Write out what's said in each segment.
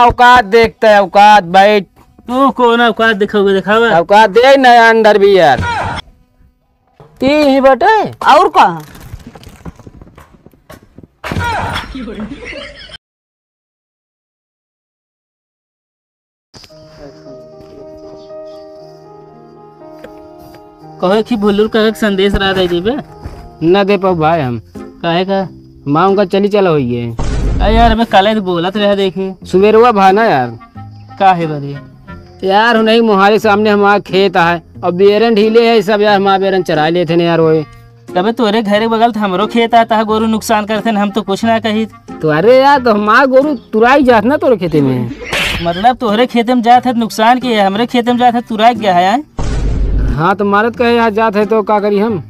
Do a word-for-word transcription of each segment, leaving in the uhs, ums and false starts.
औकात देखते है, औकात, बैठ। तू कौन औकात दिखावे, दिखावा? औकात दे नया अंडरवियर। ती ही बटे। और का? कहे कि भुल्लुर काका के संदेश रहा दे देबे? न दे पाऊ भाई हम। काहे का? माँ उनका चली चला होइए। अरे यार, अबे काले तो बोलत रहे, देखी। सुबेरवा भा ना यार। काहे बरी? यार, नहीं, मोहाली सामने हमारा खेत है और बेरन ढीले है सब यार, हमारा बेरन चरा लेते हैं यार, वो तबे तोरे घरे बगल त हमरो खेत आता है, गोरू नुकसान करते हैं, हम तो कुछ ना कही। तो अरे यार, तो हमार गोरू तुराई जात ना तोरे खेते में। मतलब तोहरे खेते में जात है त नुकसान के, हमरे खेते में जात है तुराई गया है, आय? हाँ, तो मारत कहे यार जात है तो का करी हम?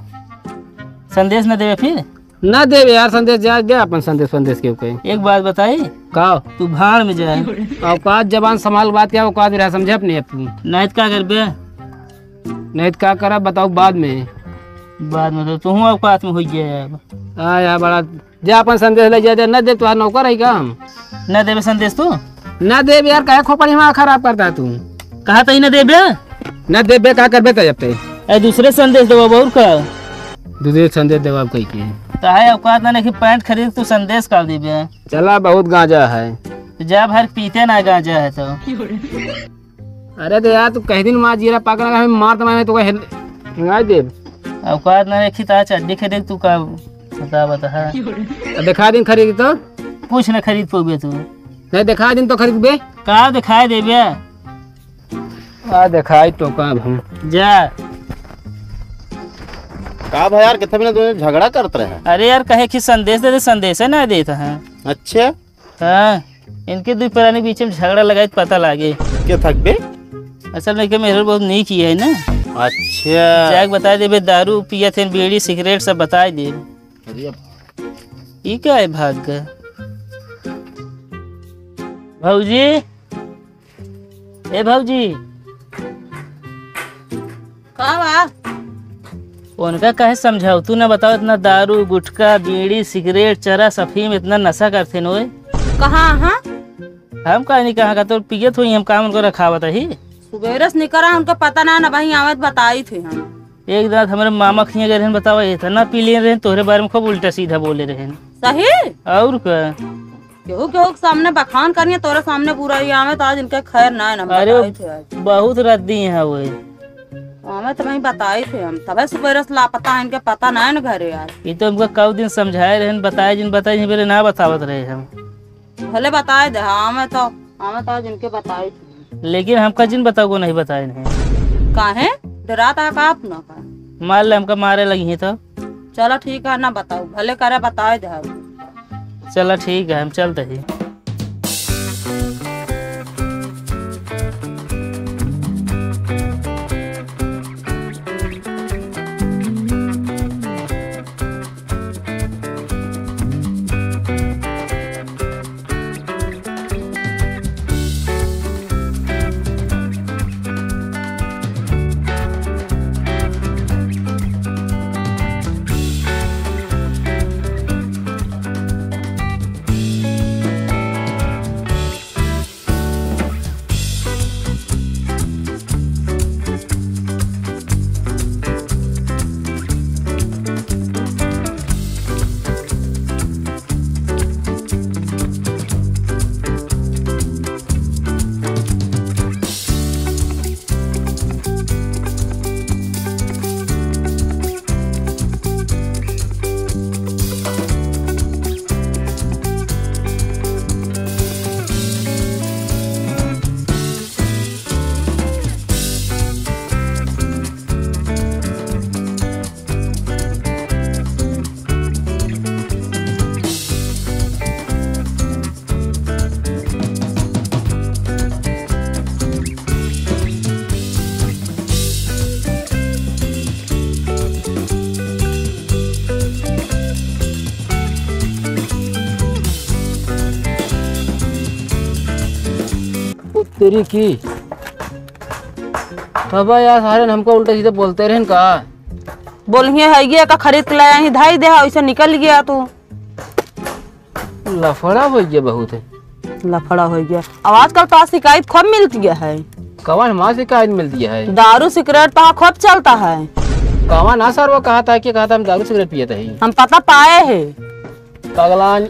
संदेश न देवे फिर? ना देवे यार संदेश, जा दे अपन संदेश, संदेश के ऊपर। एक बात बताई। का? तू भाड़ में जाए। औकात जबान संभाल बात क्या, औकात रहा समझे अपने आप तू। नहीं तो का करबे? नहीं तो का करा बताओ बाद में। बाद में तो तू औकात में हो गया है अब। हाँ यार बड़ा, जा अपन संदेश ले जा, जा, न दे तुहार नौकर है का हम? न देबे संदेश तू? न देबे यार, काहे खोपड़ी में खराब करता है तू? कहा तो ही न देबे। न देबे का करबे तो जब ते? ए दूसरे संदेश देबो और का? दूसरे संदेश देबो अब कही के। तो है औकात ना कि पैंट खरीद तू संदेश का देबे? चला बहुत गांजा है। तो जा भर पीते ना गांजा है तो। अरे तो यार, तू कह दिन मार जीरा पाक लगा, हम मार तो मैं तो कह हिंगाई दे। औकात ना रखी ता चड्डी खेदे तू का बता बता है। अब दिखा दिन खरीद तो। कुछ ना खरीद पोबे तू। नहीं दिखा दिन तो खरीद बे। का दिखाई देबे? आ दिखाई तो का हम। जा। का भाई यार, कितना बिना दोनों झगड़ा करत रहे हैं? अरे यार, कहे कि संदेश दे दे, संदेश है ना देता है। अच्छा। हाँ, इनके दुई प्राणी बीच में झगड़ा लगाई त पता लागे। के थक बे? असल में के मेहर बहुत नीक ही है ना। अच्छा। जाके बताई देबे, दारू पियत है, बीड़ी सिगरेट सब बताई दे। अरे। ई का है भाग गए? भौजी, ए भौजी। का बा? उनका काहे समझाऊ? तू ना बताओ, इतना दारू, गुटखा, बीड़ी, सिगरेट, चरस, अफीम, इतना नशा करते न ओए। कहाँ, हाँ? हम काहे नहीं कहाँ का, तो पियत हुई, हम काम उनको रखावत ही। सुबेरे से निकरा, उनका पता ना, ना वहीं आवत बताई थे हम। एक रात हमारे मामा खिया गए रहन, बतावा, इतना पी लिए रहन, तोहरे बारे में खूब उल्टा सीधा बोले रहन। सही? और का? केहू, केहू के सामने बखान करिए, तोरे सामने बुराई आवे, तो आज इनके खैर ना है, ना अरे, बताई थे आज। बहुत रद्दी हैं वो। हमें तो वहीं बताई थे हम, तबे सुबेरे से लापता है, इनके पता ना है ना घरे आज। ये तो हमको कई दिन समझाए रहन, बताए जिन, बताए जिन, बोले ना बतावत रहे हम। भले बताए दे, हाँ, हमें तो, हमें तो आज इनके बताई थे। लेकिन हमका जिन बताओ को नहीं बताए नहीं। काहे? डरात है का अपना का? मान ले हमका मारे लगी हैं तो। चला ठीक है, ना बताऊ, भले करे बताए दे। चला ठीक है, हम चलते ही। ओ तेरी की। तब यार, सारे हमको उल्टा सीधा बोलते रहन का? बोलिए है ये का खरीद के लाया ही, धाई दे, ऐसे निकल गया तू। लफड़ा हो गया बहुत है। लफड़ा होइ गया। अब आजकल तो शिकायत खूब मिलती है। कवन हमार शिकायत मिलती है? दारू सिगरेट तो खूब चलता है। कवन ना सर, वो कहा था कि कहा था हम दारू सिगरेट पियत ही। हम पता पाए हैं। पगलान।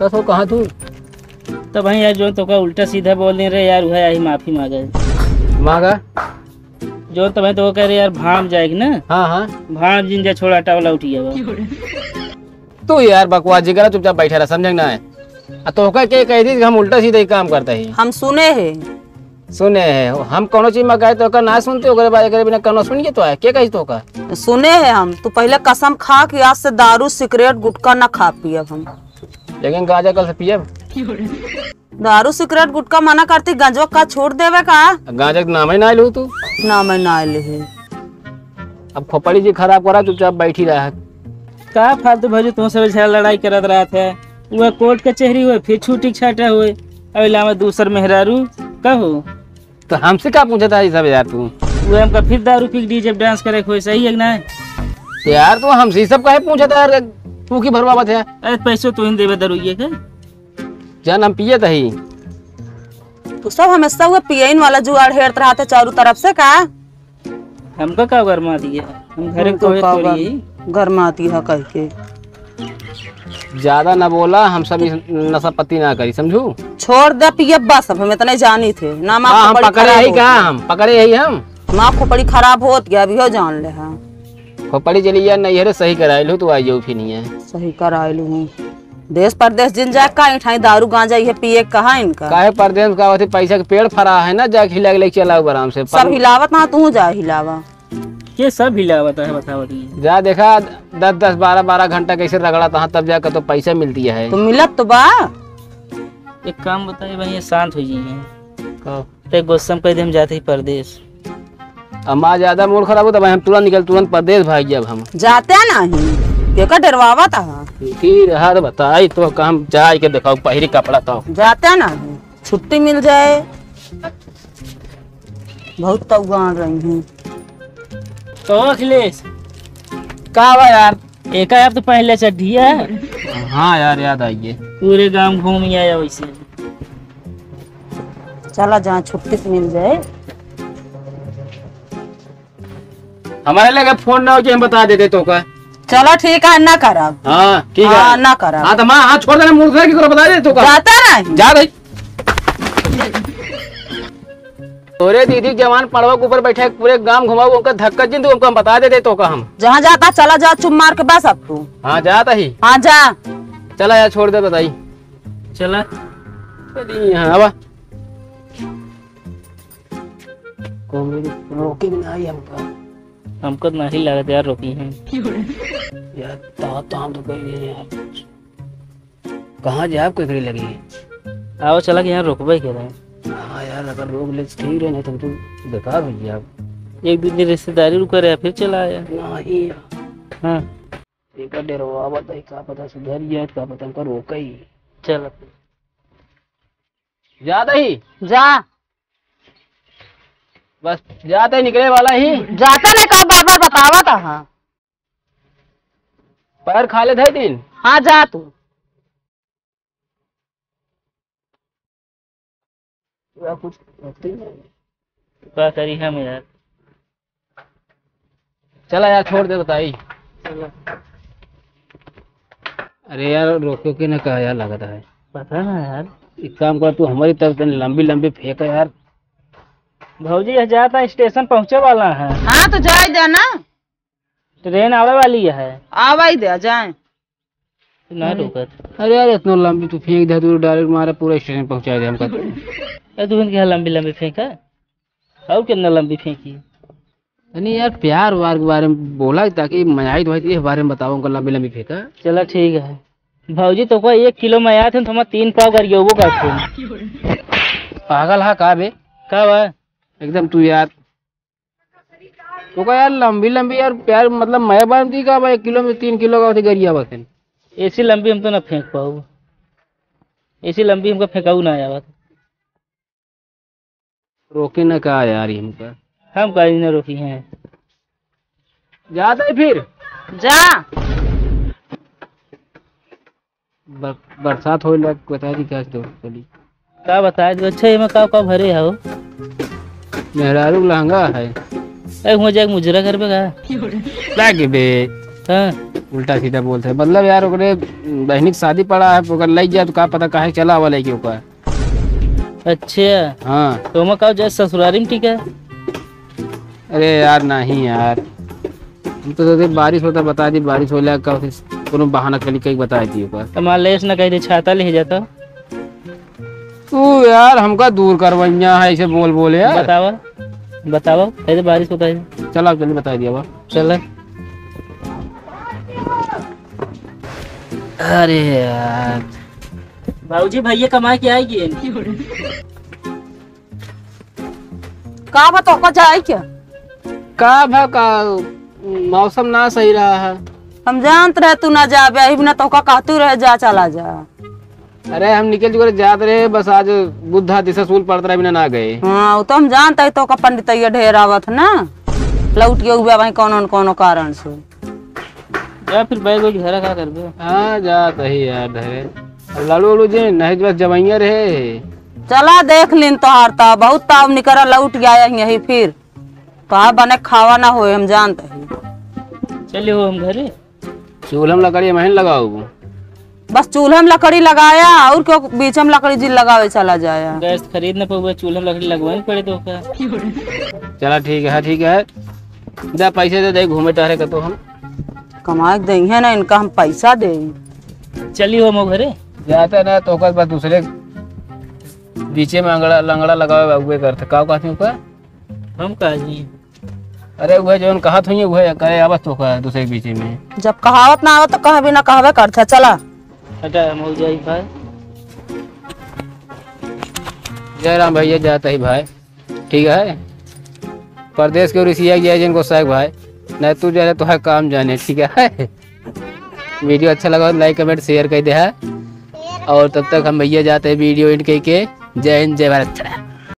कसो कहा तू? तो भाई यार, जो तोका उल्टा सीधा बोल दे रहे यार, वह आई माफी मांगे। मांगा? जो तो भाई तो कह रहे यार, भाम जाए कि ना? हाँ, हाँ। भाम जिन जा, छोड़ा टावला उठी है वो। तू यार बकवास जी करा, चुपचाप बैठे रह, समझे कि ना है? आ तोहका के कह दी कि हम उल्टा सीधा ही काम करते ही। हम सुने हैं। सुने हैं, हम कौनो चीज में कहे तो का ना सुनते, ओकरे बाद एकरे बिना कौनो सुनिए तो है, के कही तो का? सुने हैं हम, तू पहले कसम खा कि आज से दारू, सिगरेट, गुटखा ना खा पियब हम। लेकिन गांजा कल से पियब। दारू, सिगरेट, गुटखा मना करती, गंजवा का छोड़ देवे का? गांजा के नाम ही ना लू तू। नाम ही ना ले। अब खोपड़ी जी खराब करा, चुपचाप बैठी रह। का फालतू भौजी तुम सब झगड़ा लड़ाई करत रहत है? वह कोर्ट कचहरी हुए, फिर छुट्टी छाटा हुए, अब इलावा दूसर मेहरारू कहो। तो हमसे का पूछत है ये सब यार तू? वो हमका फिर दारू पी के डीजे पे डांस करे के होए, सही है कि ना? यार तू हमसे ये सब काहे पूछत है यार? तू की भरवावत है? अरे पैसो तू ही देवे दारू ये के? जान हम पियत ही। तू सब हमेशा वो पियन वाला जुगाड़ हेरत रहत है चारों तरफ से का? हमका का गरमाती है? हम घरे हमका कोई का थोड़ी गर-, ही। गरमाती है कह के। ज्यादा ना बोला, हम सब इस नशा पत्ती ना करी, समझू? छोड़ दे पियब बस, अब हम इतने जानी थे। ना माँ हाँ, हम खोपड़ी पकड़े खराब ही होत का, गया। हम पकड़े ही हम। माँ खोपड़ी खराब होत गया, अभी हो जान ले, हाँ। खोपड़ी चली यार, नहीं है रे, सही कराए लू, तू आई जाऊ फिर नहीं है। सही कराए लू हूँ। देश परदेश जिन जाए का, इठाई दारू गांजा ये पिए कहा इनका? काहे परदेश का होती, पैसा के पेड़ फरा है ना, जाके हिला के लेके चलाओ आराम से। सब पर हिलावत ना, तू जा हिलावा। ये सब हिलावत है, बतावत ही। जा देखा, दस दस, बारह बारह घंटा कैसे रगड़त है, तब जाकर तो पैसा मिलती है। तो मिलत तो बा। एक काम बताए भाई, ये शांत हो जाइए। का? ते गुस्सा में कह दे हम जाते ही परदेश। हमार ज्यादा मूड खराब हो तो भाई हम तुरंत निकल, तुरंत परदेश भाग जाब हम। जाते नहीं, के का डरवावत है? फिर हर बताई तो काम जाए के देखाओ, पहिरी कपड़ा तो। जाते नहीं, छुट्टी मिल जाए। बहुत तौआन रही हूँ। तो अखिलेश, का बा यार? एका यार तो पहले चड्ढी है। हाँ यार, याद आई है। पूरे गांव घूम ही आया वैसे। चला, जहाँ छुट्टी से मिल जाए। हमारे लगे फोन ना हो कि हम बता देते तो का। चलो ठीक है, ना करब। हाँ, ठीक है। हाँ, ना करब। हाँ, तो माँ, हाँ, छोड़ देना, मूर्ख है कि तोरा बता दे तो का। जाता नहीं। जा भाई। तोरे दीदी जवान पड़वा के ऊपर बैठे, पूरे गांव घुमाओ, उनका धक्का जिन तू, उनको हम बता देते तो का हम। जहाँ जाता चला जा, चुप मार के बस अब तू। हाँ, जाता ही। हाँ, जा। चला यार, छोड़ दे, बताई। चला। चली यहाँ, आवा। कौन रोके भी ना आई हमका। हमका नहीं लागत यार, रोकी हैं। यार, ता-, ताम तो कहीं नहीं यार। कहाँ जाब केकरे लगे? आओ, चला के यहाँ रोकबे के रहे। हाँ यार, अगर रोक ले तो ठीक रहे, नहीं तो हम तो बेकार हो जाब। एक दो दिन रिश्तेदारी रुका रहे, फिर चला आया। नहीं यार। हाँ। एका डेरवा बताई, का पता सुधर जाए, का पता हमका रोका ही। चल। जाता ही। जा। बस जाता ही, निकले वाला ही। जाता नहीं, का बार बार बतावा था, हाँ। पैर खा ले थे दिन। हाँ, जा तू। या कुछ होते ही नहीं। का करी हम यार? चला यार, छोड़ दे, बताई। चला। अरे यार, रोको कि ना कहा यार, लगता है। पता ना यार। एक काम कर, तू हमारी तरफ से लंबी लंबी फेंका यार। भौजी, यह जाता, स्टेशन पहुँचे वाला है। हाँ, तो जाए दे ना। ट्रेन आवे वाली है। आवे ही दे, जाए। ना अरे, रुकत। अरे यार, इतना लंबी तू फेंक दे, तू डायरेक्ट मारा पूरा स्टेशन पहुंचा दे हमका। ए, तू इनके यहाँ लंबी लंबी फेंका, और कितना लंबी फेंकी? नहीं यार, प्यार वार के बारे में बोला, ताकि मजा आई तो भाई, इस बारे में बताओ, उनका लंबी लंबी फेंका। चला ठीक है। भौजी, तो कोई एक किलो में आया थे, तो हम तीन पाव गरियौबो करते। पागल हा का बे? का बा? एकदम तू यार। तो का यार, लंबी लंबी यार, प्यार मतलब, मैं बार दी का बा, एक किलो में तीन किलो का होते गरिया बसन। ऐसी लंबी हम तो ना फेंक पाऊ, ऐसी लंबी हमका फेंकाऊ ना आवत। रोके ना का यार, ये हमका। हम काहे ना रोकी हैं। जाता है फिर। जा। बर-, बरसात होए लाग, बता दी, कैसे दो चली। का बताए दो? अच्छा, एमे का, का भरे हो? मेहरारू लहंगा है। ए, हुआ जाके मुजरा करबे का? लागे बे। हाँ। उल्टा सीधा बोलते हैं। मतलब यार, ओकरे बहनी के शादी पड़ा है, ओकर लई जा तो का पता काहे चला वाला है कि ओकर। अच्छा। हाँ। तो ओमे का जाए ससुरारी में ठीक है? अरे यार, नहीं यार, हम तो सोचे बारिश होता, बता दी, बारिश होला का, फिर कोनो बहाना कली कहीं बता दी ओकर। तो मान ले, इसने कह दे, छाता ले जाता। तू यार, हमका दूर करवैया है, ऐसे बोल बोले यार। बतावा, बतावा, कैसे बारिश होता है? चला, जल्दी बता दिया बा। चल। अरे यार। बाबूजी, भैया कमा के आएगी। का बा, तोहका जाए क्या? का भा का, मौसम ना सही रहा है। हम जानत रहे तू ना जाबे, अही बिना तोहका कहतू रहे, जा, चला जा। अरे, हम निकल चुके रहे, जात रहे, बस आज बुद्धा दिशा सूल पड़त रहा, बिना ना गए। हाँ, वो तो हम जानत है, तोहका पंडितैया ढेर आवत है ना, लौट के उबे भाई कौनो न कौनो कारण से। जा फिर बैग वैग धरा, का करबे? हाँ, जात ही यार धरे। लाड़ू वाड़ू जे नहीं, बस जवैया रहे। चला देख लिन तोहार ता, बहुत ताव निकरा, लौट गया यही फिर। तोहार बने खावा ना होए, हम जानत ही। चले हो हम घरे। चूल्हा में लकड़ी महन लगाओ। बस चूल्हा में लकड़ी लगाया, और क्यों बीच में लकड़ी जिन लगावे चला जाया। गैस खरीद न पउबे, चूल्हा में लकड़ी लगवानी पड़े तो का। चला ठीक है, ठीक है। जा पैसे दे दे, घूमे टहरे का तो हम। कमाए के देंगे ना, इनका हम पैसा दे। चली हो मो घरे। जाता ना तो ओकर बाद दूसरे बीचे में अंगड़ा लंगड़ा लगावे बा, उहे करत। का कहत हूँ का? हम का जी? अरे उहे जौन कहत हुई उहे करे, आवत तो का दूसरे के बीचे में। जब कहावत ना आवत तो कह भी ना कहबे करत है, चला। हटा, हम हो जाई भाई। जय राम भैया, जाता ही भाई। ठीक है, परदेस के रिसिया जाए जिनको साग भाई, नहीं तू जाने तो है काम जाने, ठीक है। वीडियो अच्छा लगा, like, comment, share कर दे है। और तब तक हम भैया जाते हैं वीडियो एंड करके। जय हिंद, जय भारत।